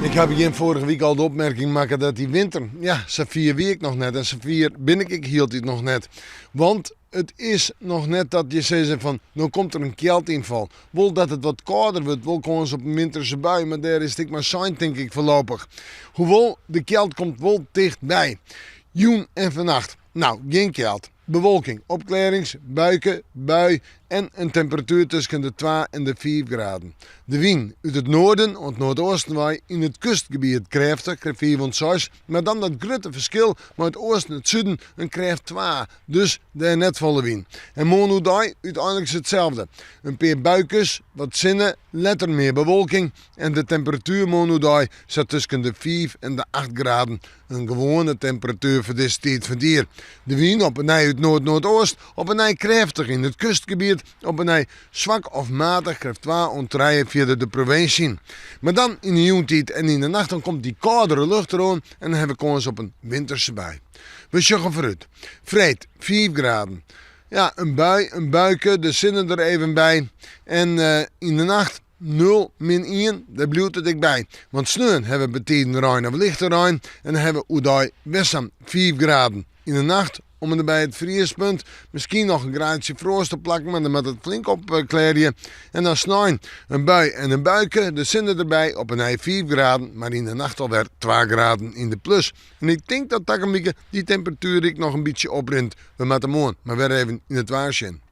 Ik ha begjin foarige wike al de opmerking makke dat dy winter, ja, safier wie ik noch net en safier bin ik ek hieltyd noch net. Want it is noch net dat je sizze fan no komt der in kjeldynfal. Wol dat it wat kâlder wurdt, wol kâns op in winterse bui, mar dêr is it ek mei sein tink ik foarlopich. Hoewol, de kjeld komt wol tichtby. Jûn en fannacht, no, gjin kjeld. Bewolking, opklearrings, buike, bui en in temperatuer tusken de twa en de fiif graden. De wyn út it noarden oant noardeasten wei yn it kustgebiet krêftich, krêft fiif oant seis, mar dan dat grutte ferskil mei it oasten en it suden in krêft twa, dus dêr net folle wyn. En moarn oerdei úteinliks itselde. In pear buikes, wat sinne, letter mear bewolking en de temperatuer moarn oerdei sa tusken de fiif en de acht graden. In gewoane temperatuer foar dizze tiid fan it jier. De wyn op 'e nij út noard-noardoost, op 'e nij krêftich yn it kustgebiet, op 'e nij swak of matich krêft twa oant trije fierder de provinsje yn. Mar dan yn de jûntiid en yn de nacht dan komt dy kâldere lucht deroan en dan hawwe we kâns op in winterse bui. We sjogge foarút. Freed fiif graden. Ja, in bui, in buike, de sinne der even by en yn de nacht Nul, min ien, dêr bliuwt it ek by. Want sneon hawwe we betiden rein of lichte rein en dan hawwe we oerdei wer sa'n fiif graden. Yn de nacht om en by it friespunt, miskien noch in graadsje froast op plakken, mar dan moat it flink opklearje. En dan snein in bui en in buike, de sinne derby, op 'e nij fiif graden, mar yn de nacht alwer twa graden yn de plus. En ik tink dat takom wike dy temperatuer ek noch in bytsje oprint. We moatte moarn mar wer even yn it waar sjen.